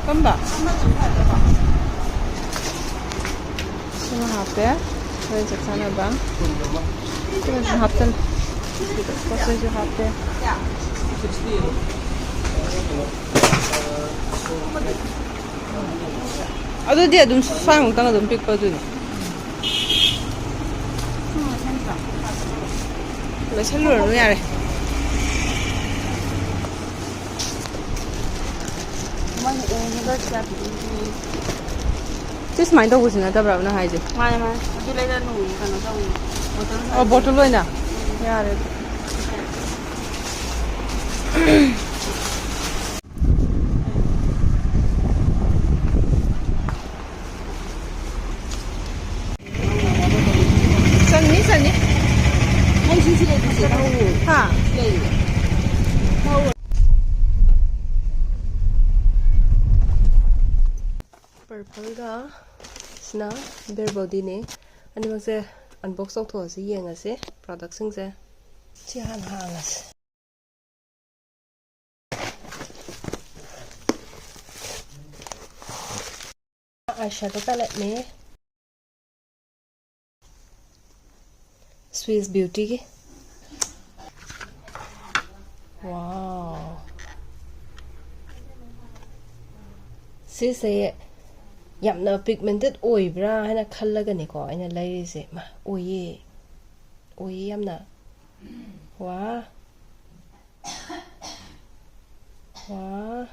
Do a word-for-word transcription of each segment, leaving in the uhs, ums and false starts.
ꯀꯝꯕ? ꯁꯤꯃ ꯍꯥꯞꯄꯦ꯫ ꯍꯣꯔꯦꯟ ꯆꯥꯛ ꯆꯥꯅꯕ꯫ ꯁꯤꯃꯁꯨ ꯍꯥꯞꯆꯜꯂꯦ꯫ ꯄꯣꯠ ꯆꯩꯁꯨ ꯍꯥꯞꯄꯦ꯫ ꯑꯗꯨꯗꯤ ꯑꯗꯨꯝ ꯁ꯭ꯋꯥꯏꯃꯨꯛꯇꯪ ꯑꯗꯨꯝ ꯄꯤꯛꯄ ꯑꯗꯨꯅꯤ꯫ ꯂꯣꯏꯁꯜꯂꯨꯔꯅꯨ ꯌꯥꯔꯦ꯫ ꯃꯣꯏꯅ ꯑꯦ ꯍꯦꯡꯒꯔꯁꯦ ꯌꯥꯝ ꯄꯤꯕꯤꯌꯦ꯫ ꯁꯤ ꯁꯨꯃꯥꯏꯅ ꯇꯧꯕꯁꯨ ꯅꯠꯇꯕ꯭ꯔꯕ ꯅꯪ ꯍꯥꯏꯁꯦ? ꯃꯥꯅꯦ, ꯃꯥꯅꯦ꯫ ꯑꯗꯨ ꯂꯩꯔꯅꯨ, ꯀꯩꯅꯣ ꯇꯧꯅꯤ꯫ ꯕꯣꯇꯜ ꯑꯣ, ꯕꯣꯇꯜ ꯑꯣꯏꯅ? ꯎꯝ꯫ ꯌꯥꯔꯦ ꯑꯗꯨ꯫ ꯆꯟꯅꯤ, ꯆꯟꯅꯤ꯫ ꯍꯥ? ꯄꯔꯄꯜꯒ ꯁꯤꯅ ꯕꯦꯔ ꯕꯣꯗꯤꯅꯦ꯫ ꯑꯅꯤꯃꯛꯁꯦ unbox ꯇꯧꯊꯣꯛꯑꯁꯤ, ꯌꯦꯡꯉꯁꯤ productꯁꯤꯡꯁꯦ꯫ ꯁꯤ ꯍꯥꯟꯅ ꯍꯥꯡꯉꯁꯤ꯫ Eyeshadow paletteꯅꯦ꯫ Swiss Beautyꯒꯤ꯫ Wow꯫ ꯁꯤꯁꯦ ꯌꯥꯝꯅ pigmented ꯑꯣꯏꯕ꯭ꯔꯥ ꯍꯥꯏꯅ ꯈꯜꯂꯒꯅꯦꯀꯣ ꯑꯩꯅ ꯂꯩꯔꯤꯁꯦ꯫ ꯃꯥ, ꯑꯣꯏꯌꯦ꯫ ꯑꯣꯏꯌꯦ ꯌꯥꯝꯅ꯫ ꯋꯥ꯫ ꯋꯥ꯫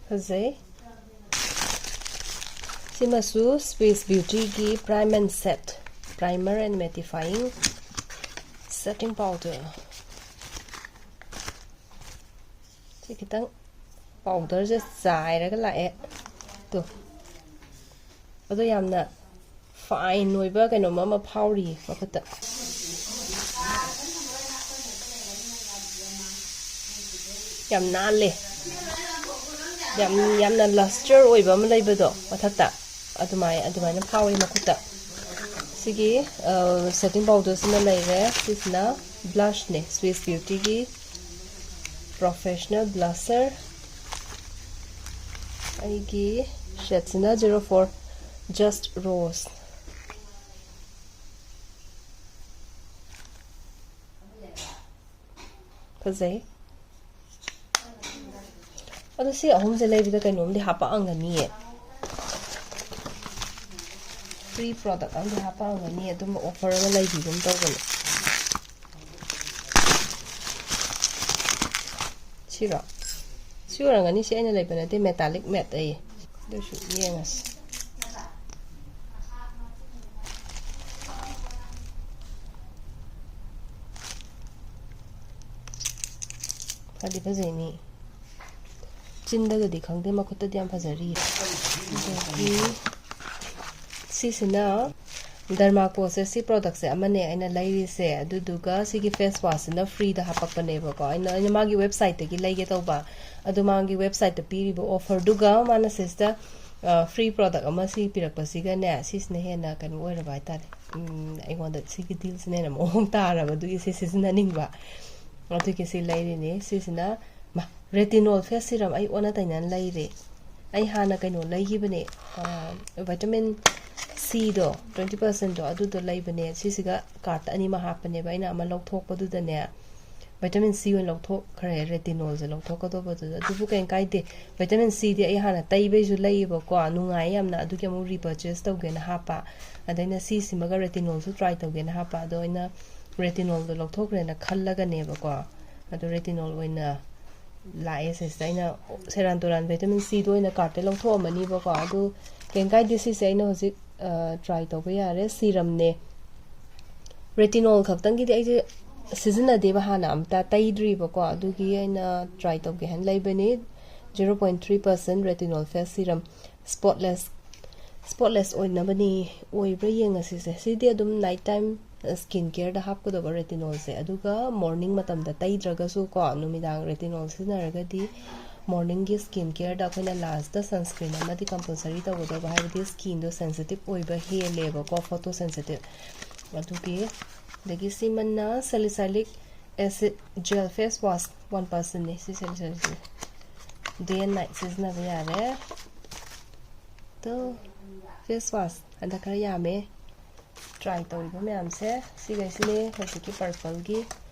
ꯐꯖꯩ꯫ ꯁꯤꯃꯁꯨ Swiss Beautyꯒꯤ Prime and Set, Primer and Mattifying Setting Powder꯫ ꯁꯤ ꯈꯤꯇꯪ powderꯁꯦ ꯆꯥꯏꯔꯒ ꯂꯥꯛꯑꯦ꯫ ꯇꯣ꯫ ꯑꯗꯣ ꯌꯥꯝꯅ fine ꯑꯣꯏꯕ ꯀꯩꯅꯣꯝ ꯑꯃ ꯐꯥꯎꯔꯤꯌꯦ ꯃꯈꯨꯠꯇ꯫ ꯌꯥꯝ ꯅꯥꯜꯂꯦ꯫ ꯌꯥꯝ, ꯌꯥꯝꯅ luster ꯑꯣꯏꯕ ꯑꯃ ꯂꯩꯕꯗꯣ ꯃꯊꯛꯇ꯫ ꯑꯗꯨꯃꯥꯏ-, ꯑꯗꯨꯃꯥꯏꯅ ꯐꯥꯎꯋꯤ ꯃꯈꯨꯠꯇ꯫ ꯁꯤꯒꯤ, ꯑ, setting powderꯁꯤꯃ ꯂꯩꯔꯦ꯫ ꯁꯤꯁꯤꯅ blushꯅꯦ, Swiss Beautyꯒꯤ Professional blusher, ꯑꯩꯒꯤ ꯁꯦꯠꯁꯤꯅ zero four, Just Rose꯫ ꯐꯖꯩ꯫ ꯑꯗꯣ ꯁꯤ ꯑꯍꯨꯝꯁꯦ ꯂꯩꯕꯗ ꯀꯩꯅꯣꯝꯗꯤ ꯍꯥꯄꯛꯑꯝꯒꯅꯤꯌꯦ꯫ Free product ꯑꯃꯗꯤ ꯍꯥꯄꯛꯑꯝꯒꯅꯤ, ꯑꯗꯨꯝꯕ offer ꯑꯃ ꯂꯩꯈꯤꯒꯨꯝ ꯇꯧꯕꯅꯦ꯫ ꯁꯤꯔꯣ? ꯁꯤ ꯑꯣꯏꯔꯝꯒꯅꯤ, ꯁꯤ ꯑꯩꯅ ꯂꯩꯕ ꯅꯠꯇꯦ, metallic matte ꯑꯩ꯫ ꯑꯗꯨꯁꯨ ꯌꯦꯡꯉꯁꯤ꯫ ꯐꯗꯤ ꯐꯖꯩꯅꯤ꯫ ꯆꯤꯟꯗꯒꯗꯤ ꯈꯪꯗꯦ, ꯃꯈꯨꯠꯇꯗꯤ ꯌꯥꯝ ꯐꯖꯔꯤꯌꯦ꯫ ꯑꯗꯒꯤ ꯁꯤꯁꯤꯅ Derma Co ꯁꯦ, ꯁꯤ product ꯁꯦ ꯑꯃꯅꯦ ꯑꯩꯅ ꯂꯩꯔꯤꯁꯦ, ꯑꯗꯨꯗꯨꯒ ꯁꯤꯒꯤ face wash ꯁꯤꯅ free ꯗ ꯍꯥꯄꯛꯄꯅꯦꯕꯀꯣ꯫ ꯑꯩꯅ, ꯑꯩꯅ ꯃꯥꯒꯤ website ꯇꯒꯤ ꯂꯩꯒꯦ ꯇꯧꯕ, ꯑꯗꯨ ꯃꯥꯒꯤ website ꯇ ꯄꯤꯔꯤꯕ offer ꯗꯨꯒ ꯃꯥꯅ ꯁꯤꯁꯤꯗ, ꯑ, free product ꯑꯃ ꯁꯤ ꯄꯤꯔꯛꯄꯁꯤꯒꯅꯦ, ꯁꯤꯁꯤꯅ ꯍꯦꯟꯅ ꯀꯩꯅꯣ ꯑꯣꯏꯔꯕ ꯍꯥꯏꯇꯥꯔꯦ꯫ ꯎꯝ, ꯑꯩꯉꯣꯟꯗ ꯁꯤꯒꯤ deal ꯁꯤꯅ ꯍꯦꯟꯅ ꯃꯑꯣꯡ ꯇꯥꯔꯕ, ꯑꯗꯨꯒꯤ ꯁꯤ ꯁꯤꯖꯤꯟꯅꯅꯤꯡꯕ꯫ ꯑꯗꯨꯒꯤ ꯁꯤ ꯂꯩꯔꯤꯅꯤ꯫ ꯁꯤꯁꯤꯅ, ꯃꯥ, retinol face serum ꯑꯩ ꯑꯣꯟꯅ ꯇꯩꯅꯅ ꯂꯩꯔꯦ꯫ ꯑꯩ ꯍꯥꯟꯅ ꯀꯩꯅꯣ ꯂꯩꯈꯤꯕꯅꯦ, ꯑ, vitamin C ꯗꯣ, twenty percent ꯗꯣ, ꯑꯗꯨꯗꯣ ꯂꯩꯕꯅꯦ꯫ ꯁꯤꯁꯤꯒ cart ꯑꯅꯤꯃꯛ ꯍꯥꯞꯄꯅꯦꯕ꯫ ꯑꯩꯅ ꯑꯃ ꯂꯧꯊꯣꯛꯄꯗꯨꯗꯅꯦ, vitamin C ꯑꯣꯏꯅ ꯂꯧꯊꯣꯛꯈ꯭ꯔꯦ, retinol ꯁꯦ ꯂꯧꯊꯣꯛꯀꯗꯧꯕꯗꯨꯗ꯫ ꯑꯗꯨꯕꯨ ꯀꯩꯝ ꯀꯥꯏꯗꯦ, vitamin C ꯗꯤ ꯑꯩ ꯍꯥꯟꯅ ꯇꯩꯕꯩꯁꯨ ꯂꯩꯌꯦꯕꯀꯣ, ꯅꯨꯡꯉꯥꯏ ꯌꯥꯝꯅ, ꯑꯗꯨꯒꯤ ꯑꯃꯨꯛ repurchase ꯇꯧꯒꯦꯅ ꯍꯥꯞꯄ꯫ ꯑꯗ ꯑꯩꯅ ꯁꯤꯁꯤꯃꯒ retinol ꯁꯨ try ꯇꯧꯒꯦꯅ ꯍꯥꯞꯄ, ꯑꯗꯣ ꯑꯩꯅ retinol ꯗꯣ ꯂꯧꯊꯣꯛꯈ꯭ꯔꯦꯅ ꯈꯜꯂꯒꯅꯦꯕꯀꯣ꯫ ꯑꯗꯣ retinol ꯑꯣꯏꯅ ꯂꯥꯛꯑꯦ ꯁꯤꯁꯤꯗ꯫ ꯑꯩꯅ ꯁꯦꯔꯥꯟ ꯇꯨꯔꯥꯟ vitamin C ꯗꯣ ꯑꯣꯏꯅ cart ꯇ ꯂꯧꯊꯣꯛꯑꯝꯃꯅꯤꯕꯀꯣ꯫ ꯑꯗꯨ ꯀꯩꯝ ꯀꯥꯏꯗꯦ, ꯁꯤꯁꯦ ꯑꯩꯅ ꯍꯧꯖꯤꯛ, ꯑ, try ꯇꯧꯕ ꯌꯥꯔꯦ꯫ Serum ꯅꯦ꯫ Retinol ꯈꯛꯇꯪꯒꯤꯗꯤ ꯑꯩꯁꯦ ꯁꯤꯖꯤꯟꯅꯗꯦꯕ, ꯍꯥꯟꯅ ꯑꯝꯇ ꯇꯩꯗ꯭ꯔꯤꯕꯀꯣ, ꯑꯗꯨꯒꯤ ꯑꯩꯅ try ꯇꯧꯒꯦ ꯍꯥꯏꯅ ꯂꯩꯕꯅꯤ꯫ Zero point three percent retinol face serum, spotless, spotless ꯑꯣꯏꯅꯕꯅꯤ꯫ ꯑꯣꯏꯕ꯭ꯔꯥ ꯌꯦꯡꯉꯁꯤꯁꯦ꯫ ꯁꯤꯗꯤ ꯑꯗꯨꯝ night time skin care ꯗ ꯍꯥꯞꯀꯗꯧꯕ retinol ꯁꯦ, ꯑꯗꯨꯒ morning ꯃꯇꯝꯗ ꯇꯩꯗ꯭ꯔꯒꯁꯨ ꯀꯣ, ꯅꯨꯃꯤꯗꯥꯡ retinol ꯁꯤꯖꯤꯟꯅꯔꯒꯗꯤ morning ꯒꯤ skin care ꯗ ꯑꯩꯈꯣꯏꯅ last ꯇ sunscreen ꯑꯃꯗꯤ compulsory ꯇꯧꯒꯗꯧꯕ, ꯍꯥꯏꯕꯗꯤ skin ꯗꯣ sensitive ꯑꯣꯏꯕ ꯍꯦꯜꯂꯦꯕꯀꯣ, photosensitive꯫ ꯑꯗꯨꯒꯤ, ꯑꯗꯒꯤ ꯁꯤꯃꯅ salicylic acid gel face wash one ꯄꯥꯔꯁꯟꯅꯤ ꯁꯤꯁꯦ ꯂꯩꯖꯔꯤꯁꯦ꯫ ꯗꯦ ꯑꯦꯟ ꯅꯥꯏꯠ ꯁꯤꯖꯤꯟꯅꯕ ꯌꯥꯔꯦ꯫ ꯑꯗꯣ ꯐꯦꯁ ꯋꯥꯁ ꯍꯟꯗꯛ ꯈꯔ ꯌꯥꯝꯃꯦ꯫ ꯇ꯭ꯔꯥꯏ ꯇꯧꯔꯤꯕ ꯃꯌꯥꯝꯁꯦ ꯁꯤꯈꯩꯁꯤꯅꯦ ꯍꯧꯖꯤꯛꯀꯤ ꯄꯔꯄꯜꯒꯤ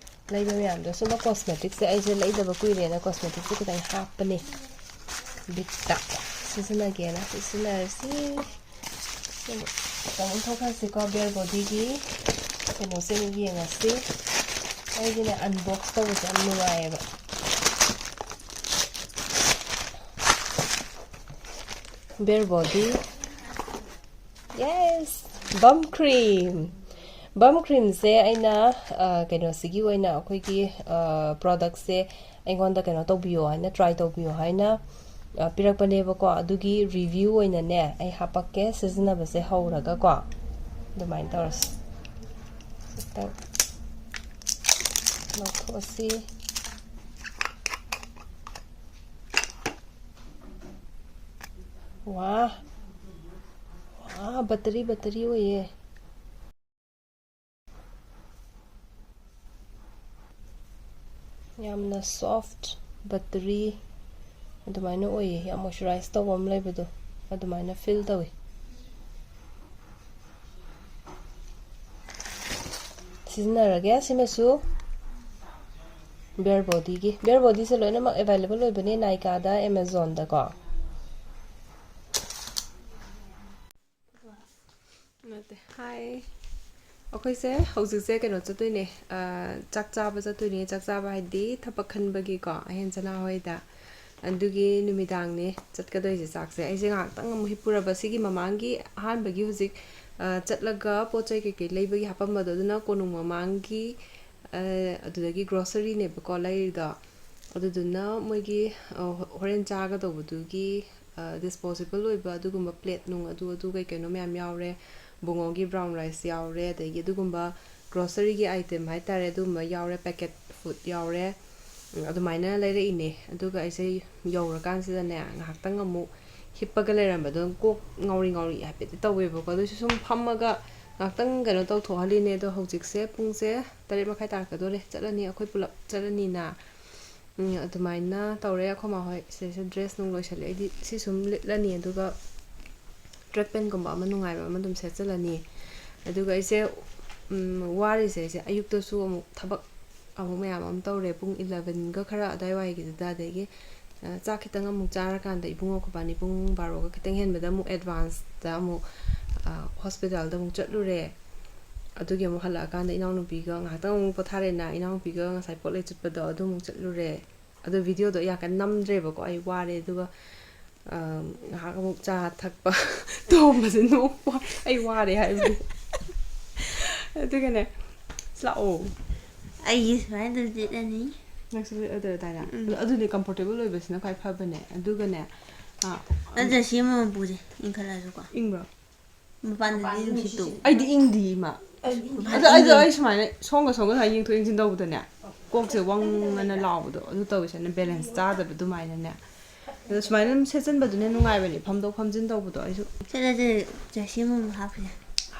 ꯂꯩꯕ ꯃꯌꯥꯝꯗꯣ꯫ ꯁꯨꯝꯕ ꯀꯣꯁꯃꯦꯇꯤꯛꯁꯦ ꯑꯩꯁꯦ ꯂꯩꯗꯕ ꯀꯨꯏꯔꯦꯅ ꯀꯣꯁꯃꯦꯇꯤꯛꯁꯦ ꯈꯤꯇꯪ ꯍꯥꯞꯄꯅꯦ ꯕꯤꯠꯇ꯫ ꯁꯤꯖꯤꯟꯅꯒꯦꯅ ꯁꯤꯖꯤꯟꯅꯔꯁꯤ꯫ ꯈꯤꯇꯪ ꯏꯟꯊꯣꯛꯈ꯭ꯔꯁꯤꯀꯣ ꯕꯤꯌꯔ ꯕꯣꯗꯤꯒꯤ ꯀꯩꯅꯣꯁꯦ ꯑꯃꯨꯛ ꯌꯦꯡꯉꯁꯤ꯫ ꯑꯩꯒꯤꯅꯦ ꯑꯟꯕꯣꯛꯁ ꯇꯧꯕꯁꯦ ꯌꯥꯝ ꯅꯨꯡꯉꯥꯏꯌꯦꯕ꯫ Beer body. ꯌꯦꯁ! ꯕꯝ ꯀ꯭ꯔꯤꯝ꯫ ꯕꯝ ꯀ꯭ꯔꯤꯝꯁꯦ ꯑꯩꯅ ꯀꯩꯅꯣꯁꯤꯒꯤ ꯑꯣꯏꯅ ꯑꯩꯈꯣꯏꯒꯤ ꯄ꯭ꯔꯣꯗꯛꯁꯦ ꯑꯩꯉꯣꯟꯗ ꯀꯩꯅꯣ ꯇꯧꯕꯤꯌꯣ ꯍꯥꯏꯅ, ꯇ꯭ꯔꯥꯏ ꯇꯧꯕꯤꯌꯣ ꯍꯥꯏꯅ ꯄꯤꯔꯛꯄꯅꯦꯕꯀꯣ꯫ ꯑꯗꯨꯒꯤ ꯔꯤꯚ꯭ꯌꯨ ꯑꯣꯏꯅꯅꯦ ꯑꯩ ꯍꯥꯄꯛꯀꯦ ꯁꯤꯖꯤꯟꯅꯕꯁꯦ ꯍꯧꯔꯒꯀꯣ꯫ ꯑꯗꯨꯃꯥꯏꯅ ꯇꯧꯔꯁꯤ꯫ ꯈꯤꯇꯪ ꯂꯧꯊꯣꯛꯑꯁꯤ꯫ ꯋꯥ ꯋꯥ ꯕꯇꯔꯤ ꯕꯇꯔꯤ ꯑꯣꯏꯌꯦ꯫ ꯌꯥꯝꯅ ꯁꯣꯐ ꯕꯇꯔꯤ ꯑꯗꯨꯃꯥꯏꯅ ꯑꯣꯏꯌꯦ꯫ ꯌꯥꯝ ꯃꯣꯏꯆꯔꯥꯏꯁ ꯇꯧꯕ ꯑꯃ ꯂꯩꯕꯗꯣ ꯑꯗꯨꯃꯥꯏꯅ ꯐꯤꯜ ꯇꯧꯋꯤ꯫ ꯁꯤꯖꯤꯟꯅꯔꯒꯦ ꯁꯤꯃꯁꯨ꯫ ꯕꯤꯌꯔ ꯕꯣꯗꯤꯒꯤ ꯕꯤꯌꯔ ꯕꯣꯗꯤꯁꯦ ꯂꯣꯏꯅꯃꯛ ꯑꯦꯕꯥꯏꯂꯦꯕꯜ ꯑꯣꯏꯕꯅꯦ ꯅꯥꯏꯀꯥꯗ, ꯑꯦꯃꯥꯖꯣꯟꯗꯀꯣ꯫ ꯅꯠꯇꯦ ꯍꯥꯏ꯫ ꯑꯩꯈꯣꯏꯁꯦ ꯍꯧꯖꯤꯛꯁꯦ ꯀꯩꯅꯣ ꯆꯠꯇꯣꯏꯅꯦ꯫ ꯆꯥꯛ ꯆꯥꯕ ꯆꯠꯇꯣꯏꯅꯦ꯫ ꯆꯥꯛ ꯆꯥꯕ ꯍꯥꯏꯗꯤ ꯊꯕꯛ ꯈꯟꯕꯒꯤꯀꯣ ꯑꯍꯦꯟ ꯆꯅꯥ ꯍꯣꯏꯗ꯫ ꯑꯗꯨꯒꯤ ꯅꯨꯃꯤꯗꯥꯡꯅꯦ ꯆꯠꯀꯗꯣꯏꯁꯦ ꯆꯥꯛꯁꯦ꯫ ꯑꯩꯁꯦ ꯉꯥꯏꯍꯥꯛꯇꯪ ꯑꯃꯨꯛ ꯍꯤꯞꯄꯨꯔꯕ ꯁꯤꯒꯤ ꯃꯃꯥꯡꯒꯤ ꯑꯍꯥꯟꯕꯒꯤ ꯍꯧꯖꯤꯛ ꯆꯠꯂꯒ ꯄꯣꯠ ꯆꯩ ꯀꯩꯀꯩ ꯂꯩꯕꯒꯤ ꯍꯥꯄꯝꯕꯗꯣ ꯑꯗꯨꯅ ꯀꯣꯅꯨꯡ ꯃꯃꯥꯡꯒꯤ ꯑꯗꯨꯗꯒꯤ ꯒ꯭ꯔꯣꯁꯔꯤꯅꯦꯕꯀꯣ ꯂꯩꯔꯤꯗꯣ꯫ ꯑꯗꯨꯗꯨꯅ ꯃꯣꯏꯒꯤ ꯍꯣꯔꯦꯟ ꯆꯥꯒꯗꯧꯕꯗꯨꯒꯤ ꯗꯤꯁꯄꯣꯖꯤꯕꯜ ꯑꯣꯏꯕ ꯑꯗꯨꯒꯨꯝꯕ ꯄ꯭ꯂꯦꯠ ꯅꯨꯡ ꯑꯗꯨ ꯑꯗꯨ ꯀꯩ ꯀꯩꯅꯣ ꯃꯌꯥꯝ ꯌꯥꯎꯔꯦ꯫ ꯕꯨꯡꯉꯣꯒꯤ ꯕ꯭ꯔꯥꯎꯟ ꯔꯥꯏꯁ ꯌꯥꯎꯔꯦ, ꯑꯗꯒꯤ ꯑꯗꯨꯒꯨꯝꯕ ꯒ꯭ꯔꯣꯁꯔꯤꯒꯤ ꯑꯥꯏꯇꯦꯝ ꯍꯥꯏꯇꯥꯔꯦ, ꯑꯗꯨꯒꯨꯝꯕ ꯌꯥꯎꯔꯦ, ꯄꯦꯀꯦꯠ ꯐꯨꯗ ꯌꯥꯎꯔꯦ꯫ ꯑꯗꯨꯃꯥꯏꯅ ꯂꯩꯔꯛꯏꯅꯦ꯫ ꯑꯗꯨꯒ ꯑꯩꯁꯦ ꯌꯧꯔꯀꯥꯟꯁꯤꯗꯅꯦ ꯉꯥꯏꯍꯥꯛꯇꯪ ꯑꯃꯨꯛ ꯍꯤꯞꯄꯒ ꯂꯩꯔꯝꯕꯗꯣ ꯀꯣꯛ ꯉꯥꯎꯔꯤ ꯉꯥꯎꯔꯤ ꯍꯥꯏꯐꯦꯠꯇꯤ ꯇꯧꯋꯦꯕꯀꯣ꯫ ꯑꯗꯨꯁꯨ ꯁꯨꯝ ꯐꯝꯃꯒ ꯉꯥꯛꯇꯪ ꯀꯩꯅꯣ ꯇꯧꯊꯣꯛꯍꯜꯂꯤꯅꯦ꯫ ꯑꯗꯣ ꯍꯧꯖꯤꯛꯁꯦ ꯄꯨꯡꯁꯦ ꯇꯔꯦꯠ ꯃꯈꯥꯏ ꯇꯥꯔꯛꯀꯗꯣꯔꯦ꯫ ꯆꯠꯂꯅꯤ, ꯑꯩꯈꯣꯏ ꯄꯨꯂꯞ ꯆꯠꯂꯅꯤꯅ꯫ ꯎꯝ, ꯑꯗꯨꯃꯥꯏꯅ ꯇꯧꯔꯦ꯫ ꯑꯩꯈꯣꯏ ꯃꯥ ꯍꯣꯏ ꯁꯤꯗꯩꯁꯤꯗ ꯗ꯭ꯔꯦꯁ ꯅꯨꯡ ꯂꯣꯏꯁꯜꯂꯦ꯫ ꯑꯩꯗꯤ ꯁꯤ ꯁꯨꯝ ꯂꯤꯠꯂꯅꯤ, ꯑꯗꯨꯒ ꯇ꯭ꯔꯦꯛ ꯄꯦꯟꯒꯨꯝꯕ ꯑꯃ ꯅꯨꯡꯉꯥꯏꯕ ꯑꯃ ꯑꯗꯨꯝ ꯁꯦꯠꯆꯜꯂꯅꯤ꯫ ꯑꯗꯨꯒ ꯑꯩꯁꯦ, ꯎꯝ, ꯋꯥꯔꯤꯁꯦ ꯑꯩꯁꯦ ꯑꯌꯨꯛꯇꯁꯨ ꯑꯃꯨꯛ ꯊꯕꯛ ꯑꯃꯨꯛ ꯃꯌꯥꯝ ꯑꯃ ꯇꯧꯔꯦ꯫ ꯄꯨꯡ ꯏꯂꯚꯦꯟꯒ ꯈꯔ ꯑꯗꯥꯏꯋꯥꯏꯒꯤꯗꯨꯗ, ꯑꯗꯒꯤ, ꯑ, ꯆꯥꯛ ꯈꯤꯇꯪ ꯑꯃꯨꯛ ꯆꯥꯔꯀꯥꯟꯗ ꯏꯕꯨꯡꯉꯣ ꯑꯩꯈꯣꯏꯕꯥꯅꯤ ꯄꯨꯡ ꯕꯥꯔꯣꯒ ꯈꯤꯇꯪ ꯍꯦꯟꯕꯗ ꯑꯃꯨꯛ ꯑꯦꯗꯚꯥꯟꯁꯇ ꯑꯃꯨꯛ, ꯑ, ꯍꯣꯁꯄꯤꯇꯥꯜꯗ ꯑꯃꯨꯛ ꯆꯠꯂꯨꯔꯦ꯫ ꯑꯗꯨꯒꯤ ꯑꯃꯨꯛ ꯍꯜꯂꯛꯑꯀꯥꯟꯗ ꯏꯅꯥꯎꯅꯨꯄꯤꯒ ꯉꯥꯏꯍꯥꯛꯇꯪ ꯑꯃꯨꯛ ꯄꯣꯊꯥꯔꯦꯅ, ꯏꯅꯥꯎꯅꯨꯄꯤꯒ ꯉꯁꯥꯏ ꯄꯣꯠ ꯂꯩ ꯆꯠꯄꯗꯣ ꯑꯗꯨ ꯑꯃꯨꯛ ꯆꯠꯂꯨꯔꯦ꯫ ꯑꯗꯣ ꯚꯤꯗꯤꯑꯣꯗꯣ ꯌꯥꯝ ꯀꯟꯅ ꯅꯝꯗ꯭ꯔꯦꯕꯀꯣ, ꯑꯩ ꯋꯥꯔꯦ꯫ ꯑꯗꯨꯒ, ꯑ, ꯉꯥꯏꯍꯥꯛ ꯑꯃꯨꯛ ꯆꯥ ꯊꯛꯄ꯫ ꯇꯣꯝꯕꯁꯦ ꯅꯣꯛꯄ, ꯑꯩ ꯋꯥꯔꯦ ꯍꯥꯏꯕꯗꯤ꯫ ꯑꯗꯨꯒꯅꯦ, ꯁꯤ ꯂꯥꯛꯑꯣ꯫ ꯑꯩꯒꯤ ꯁꯨꯃꯥꯏꯅ ꯑꯗꯨꯝ ꯂꯤꯠꯂꯅꯤ꯫ ꯅꯪꯁꯨ ꯑꯗꯨ ꯑꯗꯥꯏꯅ? ꯎꯝ꯫ ꯑꯗꯨ, ꯑꯗꯨꯅꯦ, ꯀꯝꯐꯣꯔꯇꯦꯕꯜ ꯑꯣꯏꯕꯁꯤꯅ ꯈ꯭ꯋꯥꯏ ꯐꯕꯅꯦ꯫ ꯑꯗꯨꯒꯅꯦ, ꯑ, ꯑꯗꯨ ꯁꯤ ꯑꯃꯃꯝ ꯄꯨꯁꯦ, ꯏꯪꯈꯠꯂꯛꯑꯁꯨꯀꯣ꯫ ꯏꯪꯕ꯭ꯔꯣ? ꯃꯄꯥꯟꯗꯗꯤ ꯃꯄꯥꯟꯗꯤ ꯅꯨꯡꯁꯤꯠ ꯇꯣꯡ꯫ ꯑꯩꯗꯤ ꯏꯪꯗꯤ ꯏꯃꯥ꯫ ꯑꯗꯣ ꯑꯩꯗꯣ, ꯑꯩ ꯁꯨꯃꯥꯏꯅ ꯁꯣꯝꯒ ꯁꯣꯝꯒ ꯁꯨꯃꯥꯏꯅ ꯌꯦꯡꯊꯣꯛ ꯌꯦꯡꯁꯤꯟ ꯇꯧꯕꯗꯅꯦ, ꯀꯣꯛꯁꯦ ꯋꯪ ꯑꯅ ꯂꯥꯎꯕꯗꯣ ꯑꯗꯨ ꯇꯧꯋꯤꯁꯦ, ꯕꯦꯂꯦꯟꯁ ꯆꯥꯗꯕ ꯑꯗꯨꯃꯥꯏꯅꯅꯦ꯫ ꯑꯗꯣ ꯁꯨꯃꯥꯏꯅ ꯑꯗꯨꯝ ꯁꯦꯠꯆꯟꯕꯗꯨꯅ ꯅꯨꯡꯉꯥꯏꯕꯅꯦ, ꯐꯝꯗꯣꯛ ꯐꯝꯖꯤꯟ ꯇꯧꯕꯗꯣ꯫ ꯑꯩꯁꯨ ꯁꯦꯠꯂꯁꯦ, ꯖꯔꯁꯤ ꯑꯃꯃꯝ ꯍꯥꯞꯄꯁꯦ꯫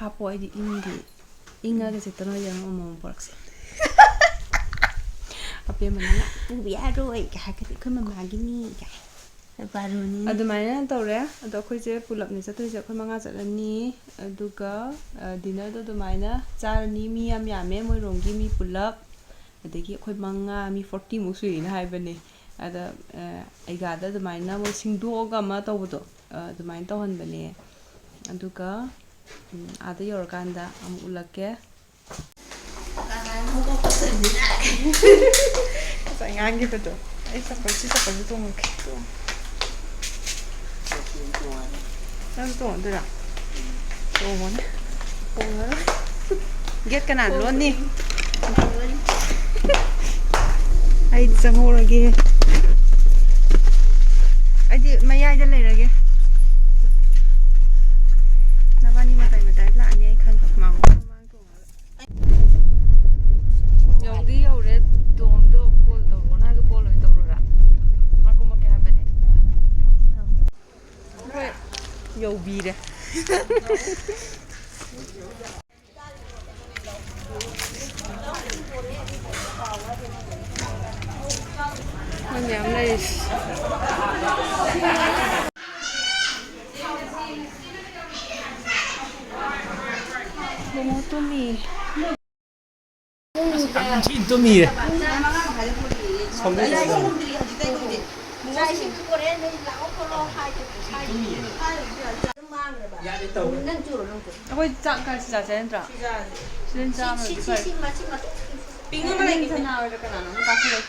ꯍꯥꯞꯄꯣ, ꯑꯩꯗꯤ ꯏꯪꯗꯤ꯫ ꯏꯪꯉꯒ ꯆꯦꯠꯇꯅ ꯌꯦꯡꯉꯣ, ꯑꯃꯃꯝ ꯄꯨꯔꯛꯁꯦ꯫ ꯑꯄꯦꯝꯕꯅ "ꯄꯨꯕ ꯌꯥꯔꯣꯏ" ꯀꯥꯏ ꯍꯥꯏꯔꯒꯗꯤ, "ꯑꯩꯈꯣꯏ ꯃꯃꯥꯒꯤꯅꯤ" ꯀꯥꯏ꯫ ꯕꯥꯔꯣꯅꯤ꯫ ꯑꯗꯨꯃꯥꯏꯅ ꯇꯧꯔꯦ꯫ ꯑꯗꯣ ꯑꯩꯈꯣꯏꯁꯦ ꯄꯨꯂꯞꯅꯦ ꯆꯠꯇꯣꯏꯁꯦ, ꯑꯩꯈꯣꯏ ꯃꯉꯥ ꯆꯠꯂꯅꯤ꯫ ꯑꯗꯨꯒ, ꯑ, ꯗꯤꯅꯔꯗꯣ ꯑꯗꯨꯃꯥꯏꯅ ꯆꯥꯔꯅꯤ꯫ ꯃꯤ ꯌꯥꯝ ꯌꯥꯝꯃꯦ, ꯃꯣꯏꯔꯣꯝꯒꯤ ꯃꯤ ꯄꯨꯂꯞ꯫ ꯑꯗꯒꯤ ꯑꯩꯈꯣꯏ ꯃꯉꯥ, ꯃꯤ ꯐꯣꯔꯇꯤꯃꯨꯛ ꯁꯨꯏꯅ ꯍꯥꯏꯕꯅꯦ꯫ ꯑꯗ, ꯑ, ꯑꯩꯒꯥꯗ ꯑꯗꯨꯃꯥꯏꯅ ꯃꯣꯏ ꯁꯤꯡꯗꯣꯛꯑꯒ ꯑꯃ ꯇꯧꯕꯗꯣ, ꯑ, ꯑꯗꯨꯃꯥꯏꯅ ꯇꯧꯍꯟꯕꯅꯦ꯫ ꯑꯗꯨꯒ, ꯎꯝ, ꯑꯥꯗ ꯌꯧꯔꯀꯥꯟꯗ ꯑꯃꯨꯛ ꯎꯠꯂꯛꯀꯦ꯫ ꯉꯁꯥꯏ ꯉꯥꯡꯈꯤꯕꯗꯣ꯫ ꯑꯩ ꯆꯄꯜ, ꯁꯤ ꯆꯄꯜꯁꯦ ꯇꯣꯡꯉꯛꯀꯦ꯫ ꯅꯪꯁꯨ ꯇꯣꯡꯉꯗꯣꯏꯔꯥ? ꯇꯣꯡꯉꯣꯅꯦ꯫ ꯇꯣꯡꯉꯔꯣꯏ꯫ ꯒꯦꯠ ꯀꯅꯥ ꯂꯣꯟꯅꯤ? ꯑꯩ ꯆꯪꯍꯧꯔꯒꯦ꯫ ꯑꯩꯗꯤ ꯃꯌꯥꯏꯗ ꯂꯩꯔꯒꯦ꯫ ꯅꯕꯥꯅꯤ ꯃꯇꯥꯏ ꯃꯇꯥꯏꯗ ꯂꯥꯛꯑꯅꯤ ꯑꯩ ꯈꯪꯉꯦ꯫ ꯃꯥꯡꯒꯣ꯫ ꯌꯧꯗꯤ ꯌꯧꯔꯦ꯫ ꯇꯣꯝꯗꯣ ꯀꯣꯜ ꯇꯧꯔꯛꯑꯣꯅ ꯍꯥꯏꯕꯗꯣ ꯀꯣꯜ ꯑꯣꯏꯅ ꯇꯧꯔꯨꯔꯥ? ꯃꯥ ꯀꯨꯝꯃꯛꯀꯦ ꯍꯥꯏꯕꯅꯦ꯫ ꯑꯩꯈꯣꯏ ꯌꯧꯕꯤꯔꯦ꯫ ꯌꯥꯝ ꯂꯩꯔꯤꯁꯤ꯫ ꯃꯣꯃꯣ ꯇꯨꯝꯃꯤ꯫ ꯑꯁ, ꯌꯥꯝ ꯊꯤꯅ ꯇꯨꯝꯃꯤꯌꯦ꯫ ꯁꯣꯝꯗ ꯆꯥꯛ ꯏꯁꯤꯡ ꯄꯨꯔꯛꯑꯦ, ꯅꯣꯏ ꯂꯥꯛꯑꯣ ꯈꯣꯠꯂꯣ ꯍꯥꯏꯗꯦ꯫ ꯌꯥꯔꯦ, ꯇꯧꯔꯦ꯫ ꯅꯪ ꯆꯨꯔꯣ, ꯅꯪ ꯆꯨꯔꯣ꯫ ꯑꯩꯈꯣꯏ ꯆꯥꯛ ꯀꯥꯏ ꯆꯥꯁꯦ ꯅꯠꯇ꯭ꯔꯥ? ꯁꯤꯗ ꯆꯥꯕꯅ ꯐꯔꯦ꯫ ꯄꯤꯡ ꯑꯃ ꯂꯩꯒꯦ꯫ ꯁꯅꯥ ꯍꯣꯏꯗ ꯀꯅꯥꯅꯣ ꯑꯃ ꯀꯥꯞꯁꯤꯜꯂꯣ꯫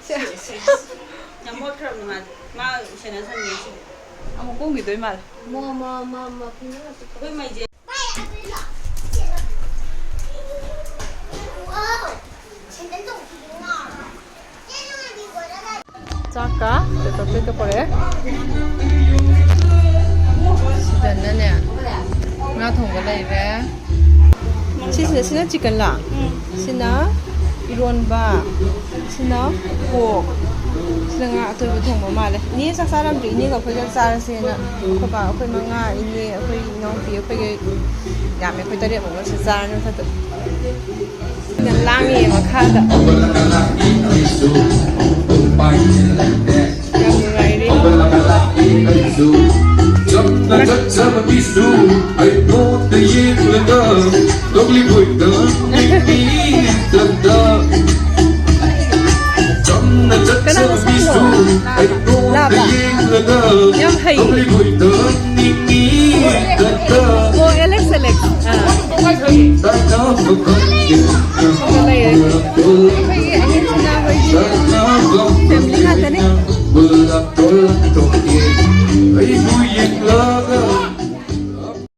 ꯁꯦ꯫ ꯌꯥꯝ ꯃꯣꯠꯈ꯭ꯔꯕꯅꯤ ꯃꯥꯗꯤ꯫ ꯃꯥ ꯁꯦꯟꯅ ꯁꯟꯅꯤ ꯉꯁꯤꯗꯤ꯫ ꯑꯃꯨꯛ ꯀꯨꯝꯈꯤꯗꯣꯏ ꯃꯥꯜꯂꯦ꯫ ꯃꯣ, ꯃꯣ, ꯃꯣ, ꯃꯣ, ꯐꯤꯅ ꯑꯩꯈꯣꯏ ꯃꯩꯁꯦ꯫ ꯆꯥꯛꯀ ꯄꯦꯄꯔ ꯄ꯭ꯂꯦꯠꯀ ꯄꯨꯔꯛꯑꯦ꯫ ꯁꯤꯗꯅꯅꯦ, ꯉꯥ ꯊꯣꯡꯕ ꯂꯩꯔꯦ꯫ ꯁꯤꯁꯤꯅ, ꯁꯤꯅ ꯆꯤꯛꯀꯟꯂꯥ? ꯁꯤꯅ ꯏꯔꯣꯟꯕ, ꯁꯤꯅ ꯄꯣꯛ, ꯁꯤꯅ ꯉꯥ ꯑꯇꯣꯏꯕ ꯊꯣꯡꯕ ꯃꯥꯜꯂꯦ꯫ ꯏꯅꯦ ꯆꯥꯛ ꯆꯥꯔꯝꯗ꯭ꯔꯤ, ꯏꯅꯦꯒ ꯑꯩꯈꯣꯏꯒ ꯆꯥꯔꯁꯦꯅ꯫ ꯑꯩꯈꯣꯏ ꯕꯥ, ꯑꯩꯈꯣꯏ ꯃꯉꯥ, ꯏꯅꯦ, ꯑꯩꯈꯣꯏ ꯏꯅꯥꯎꯄꯤ, ꯑꯩꯈꯣꯏꯒꯤ ꯌꯥꯝꯃꯦ, ꯑꯩꯈꯣꯏ ꯇꯔꯦꯠꯃꯨꯛꯅ ꯁꯤ ꯆꯥꯔꯅꯤ ꯃꯊꯛꯇ꯫ ꯌꯥꯝ ꯂꯥꯡꯉꯤꯌꯦ ꯃꯈꯥꯗ꯫ ꯌꯥꯝ ꯅꯨꯡꯉꯥꯏꯔꯤ꯫ ꯆꯝꯅ ꯆꯠꯆꯕꯒꯤꯁꯨ ꯑꯩꯉꯣꯟꯗ ꯌꯦꯡꯂꯒ ꯅꯣꯛꯂꯤꯕꯣꯏꯗ ꯃꯤꯠꯇ ꯆꯝꯅ ꯀꯅꯥꯅ ꯆꯠꯆꯕꯒꯤꯁꯨ ꯁꯛꯏꯅꯣ? ꯑꯩꯉꯣꯟꯗ ꯂꯥꯕ? ꯌꯦꯡꯂꯒ ꯌꯥꯝ ꯍꯩꯌꯦ꯫ ꯅꯣꯛꯂꯤꯕꯣꯏꯗ ꯃꯤꯠꯇ ꯑꯣ, ꯑꯦꯂꯦꯛꯁ, ꯑꯦꯂꯦꯛꯁ꯫ ꯑꯥ꯫ ꯇꯥꯏꯅꯕ ꯈꯪꯗꯦ꯫ ꯁꯣꯝꯗ ꯂꯩꯔꯦ꯫